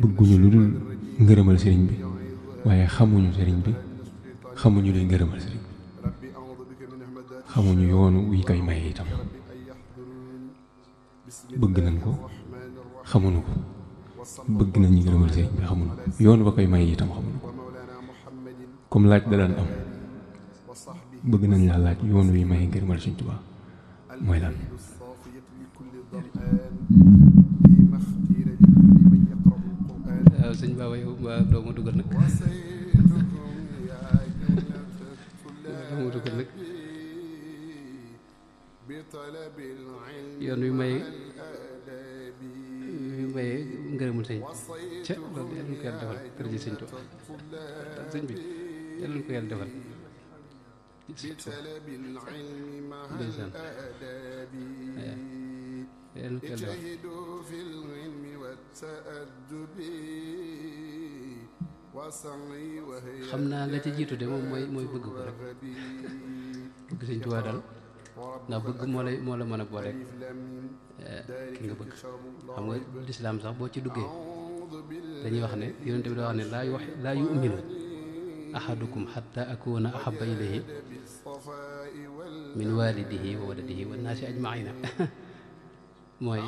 bëgguñu lu dul ngërëmal sëriñ bi waaye xamuñu sëriñ bi xamuñu luy ngërëmal sëriñ bi xamuñu yoonu wi koy maye itam bëgg nañ ko xamuñu ko bëgg nañ ñu ngërëmal sëriñ bi xamuñu ko yoonu ba koy maye itam xamuñu ko comme laaj da daan am bëgg nañ laa laaj yoon wi maye ngërëmal Sëriñ Tuubaa mooy lan. waaw sëñ Baba yow waa doo ma dugal nag doo ma dugal nag yoon wi maye ngërëmul sëñ ca loolu yàlla na ko yàlla defal kër ji Sëñ Tuubaa sëñ bi yàlla na ko yàlla defal ndeysaan yàlla na ko yàlla defal xam naa la ca jiitu de moom mooy bëgg ko rek bëgg Sëñ Tuubaa daal ndax bëgg moo la mën a boole ki nga bëgg xam nga lislaam sax boo ci duggee dañuy wax ne yonente bi daa wax ne laa yu'minu ahadukum hatta akuna ahabba ilayhi min walidihi wa waladihi wa naasi ajmaina mooy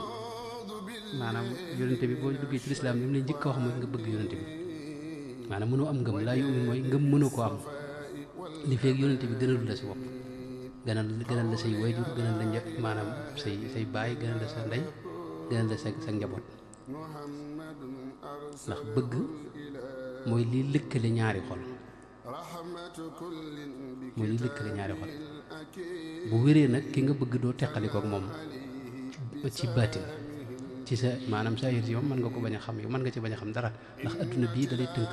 maanaam yonente bi boo duggee ci lislaam li mu lay njëkk a wax mooy nga bëgg yonente bi maanaam mënoo am ngëm laa yu'min mooy ngëm mënoo ko am li feeg yonente bi gënalu la si bopp gënal la say wayjur gënal la maanaam say baay gënal la sa ndey gënal la sa njaboot ndax bëgg mooy liy lëkkale ñaari xol mooy liy lëkkale ñaari xol bu wéree nag ki nga bëgg doo teqalikook moom ci baatin ci sa maanaam sa yër si moom mën nga ko bañ a xam yow mën nga ci bañ a xam dara ndax adduna bii dalay tënk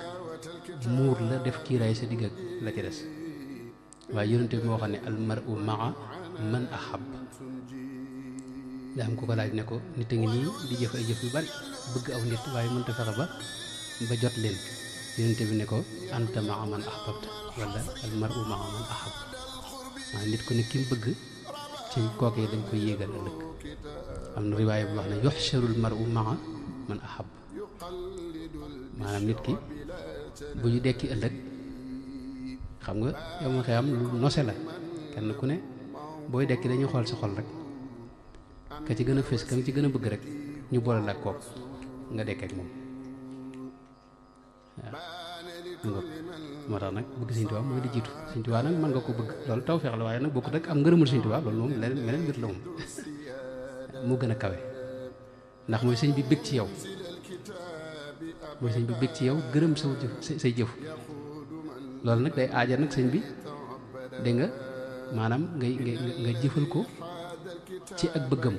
muur la def kiiraay sa digg ak la ci des waaye yonente bi moo xam ne almaru maa man ahab daa am ko ko laaj ne ko nit a ngi nii di jëf ay jëf yu bari bëgg aw nit waaye mënta fexe ba jot leen yonente bi ne ko anta maa man ahbabta wala almaru maa man ahab maa nit ko ne ki mu bëgg ci kookee dañ koy yéegal ëllëg am na riwaaya bu wax ne yuxsharul maru maa man ahab maanaam nit ki bu ñu dekki ëllëg xam nga yow ma xëy am lu nose la kenn ku ne booy dekki dañuy xool sa xol rek ka ci gën a fés ka ci gën a bëgg rek ñu boole la ak kook nga dekkee ak moom waaw moo tax nag bëgg Sëñ Tuubaa mooy di jiitu Sëñ Tuubaa nag mën nga ko bëgg loolu tawfeex la waaye nag bokkut ak am ngërëmul Sëñ Tuubaa loolu moom leneen meneen mbir la moom moo gën a kawe ndax mooy sëñ bi bëgg ci yow mooy sëñ bi bëgg ci yow gërëm sa jëf say jëf loolu nag day aaja nag sëñ bi dégg nga maanaam nga jëfal ko ci ak bëggam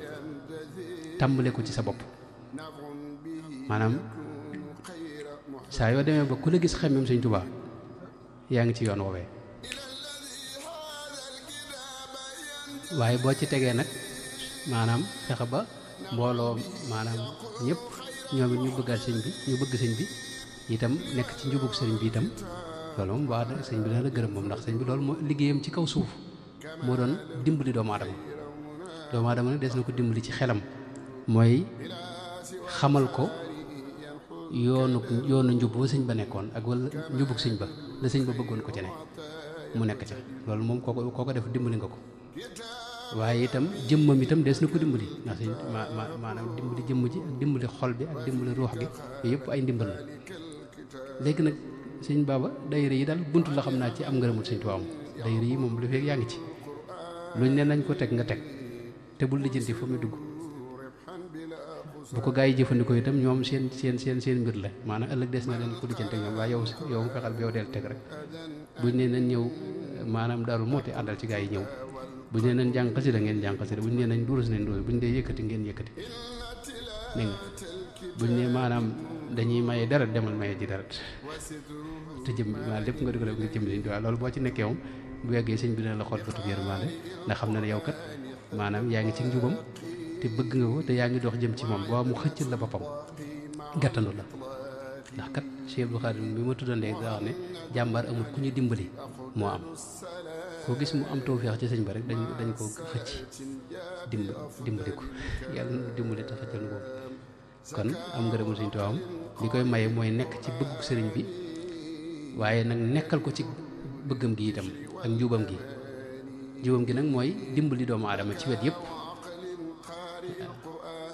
tàmbale ko ci sa bopp maanaam saa yoo demee ba ku la gis xemmem Sëñ Tuubaa yaa ngi ci yoon woowee waaye boo ci tegee nag maanaam fexe ba mbooloo maanaam ñëpp ñoom it ñu bëggaat sëñ bi ñu bëgg sëñ bi itam nekk ci njubug sëriñ bi itam loolu moom wax dëgg sëñ bi dana la gërëm moom ndax sëñ bi loolu moo liggéeyam ci kaw suuf moo doon dimbali doomu aadama nag des na ko dimbali ci xelam mooy xamal ko yoonu njub ba sëñ ba nekkoon ak wala njubug sëñ ba la sëñ ba bëggoon ko ci ne mu nekk ca loolu moom kooko def dimbali nga ko waaye itam jëmmam itam des na ko dimbali ndax sëñ maanaam dimbali jëmm ji ak dimbali xol bi ak dimbali ruux gi yooyu yëpp ay ndimbal la léegi nag sëñ Baba dayre yi daal buntu la xam naa ci am ngërëmul Sëñ Tuubaa am dayre yi moom lu fekk yaa ngi ci luñ ne nañ ko teg nga teg te bul lijjanti fa muy dugg bu ko gaa yi jëfandikoo itam ñoom seen mbir la maanaam ëllëg des na leen ko lijjanti ñoom waaye yow mu fexal bi yow del teg rek buñ ne nañ ñëw maanaam Daaru Muxti àndal ci gaa yi ñëw buñ ne nañ jàng xasida ngeen jàng xasida buñ ne nañ durus buñ dee yëkkati ngeen yëkkati dégg nga buñ ne maanaam dañuy maye deret demal maye ji deret te jëm maa lépp nga di ko def nga jëm Sëñ Tuubaa loolu boo ci nekkee moom bu yeggee sëñ bi dina la xool bëtub yërmande ndax xam na ne yow kat maanaam yaa ngi ci njubam te bëgg nga ko te yaa ngi dox jëm ci moom boo mu xëccal la boppam gàttandu la ndax kat Cheikh Abdou Khadim bi ma tuddoon léegi daa wax ne jàmbaar amul ku ñu dimbali moo am koo gis mu am tawfeex ci sëñ ba rek dañ ko xëcc dimbali ko yàlla na dimbali te xëccal nu boobu kon am ngërëmul Sëñ Tuubaa li koy maye mooy nekk ci bëggug sëriñ bi waaye nag nekkal ko ci bëggam gi itam ak njubam gi nag mooy dimbali doomu aadama ci wet yëpp.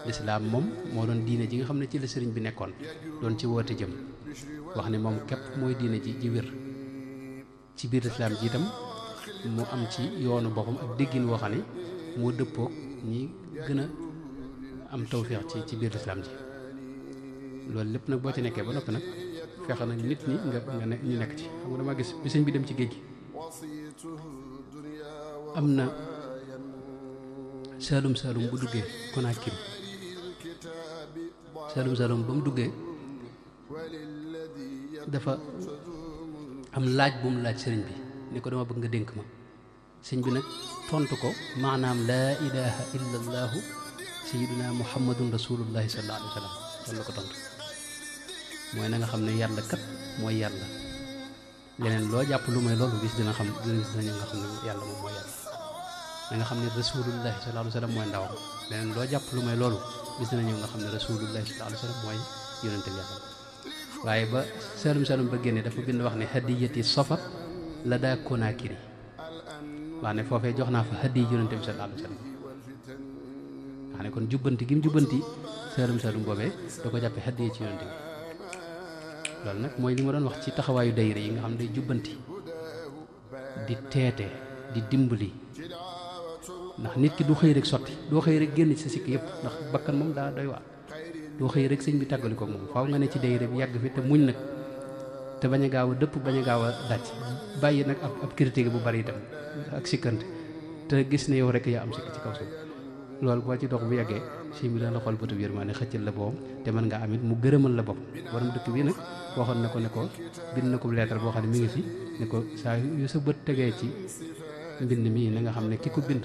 lislaam moom moo doon diine ji nga xam ne ci la sëriñ bi nekkoon doon ci woote jëm wax ne moom képp mooy diine ji wér ci biir lislaam ji itam mu am ci yoonu boppam ak déggin woo xam ne moo dëppoog ñi gën a am tawféex ci biir lislaam ji loolu lépp nag boo ci nekkee ba noppi nag fexe nag nit ñi nga ñu nekk ci xam nga dama gis bi sëñ bi dem ci géej gi am na saalum bu duggee Conakry saalum ba mu duggee dafa am laaj bu mu laaj sëriñ bi ni ko dama bëgg nga dénk ma sëñ bi nag tontu ko maanaam laa ilaha illa allahu sayyiduna muhammadun rasulullahi sallallahu alayhi wa sallam loolu la ko tontu mooy na nga xam ne yàlla kat mooy yàlla leneen loo jàpp lu may loolu bis dina ñëw nga xam ne yàlla moom mooy yàlla da nga xam ne rasulullahi sallallahu alayhi wa sallam mooy ndawam leneen loo jàpp lu may loolu bis dina ñëw nga xam ne rasulullahi sallallahu alayhi wa sallam mooy yonente yàlla waaye ba salum ba génne dafa bind wax ne hadiyati safat la daa Conakry wax ne foofee jox naa fa hadiy yonente bi sallallahu alayhi wa sallam wax ne kon jubbanti gi mu jubbanti salum boobee da ko jàppe hadiye ci yonente bi loolu nag mooy li ma doon wax ci taxawaayu dayre yi nga xam ne day jubbanti di teete di dimbali ndax nit ki du xëy rek sotti doo xëy rek génn ci sa sikk yëpp ndax bakkan moom daa doy waar doo xëy rek sëñ bi tàggali ko moom faaw nga ne ci dayre bi yàgg fi te muñ nag te bañ a gaaw a dëpp bañ a gaaw a dàcc bàyyi nag ab critique bu bari itam ak sikkante te gis ne yow rek yaa am sikk ci kaw suuf loolu boo ci dox bu yàggee sëñ bi dana la xool bëtu yërmande xëccal la boom te mën nga amit mu gërëmal la bopp borom dëkk bi nag waxoon na ko bind na ko leetar boo xam ne mi ngi fi ne ko saa yu sa bët tegee ci mbind mii na nga xam ne ki ko bind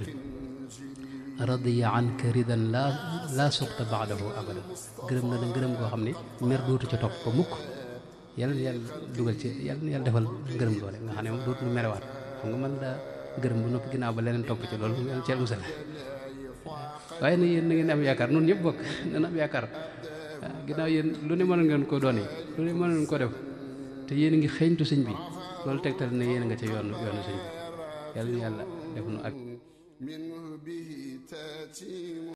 radiya anka ridan la suqta baadahu abada gërëm na la ngërëm goo xam ne mer dootu ca topp ko mukk yàlla dugal ci yàlla defal ngërëm loole nga xam ne moom dootu lu merewaat xam nga mën daa gërëm bu noppi ginnaaw ba leneen topp ci loolu yàlla ci musal waaye na yéen na ngeen am yaakaar noonu ñëpp bokk dana am yaakaar ginnaaw yéen lu ne mën ngeen ko doon lu ne mën ngeen ko def te yéen a ngi xeeñtu sëñ bi loolu tegtal ne yéen a nga ca yoonu sëñ bi yàlla def nu ak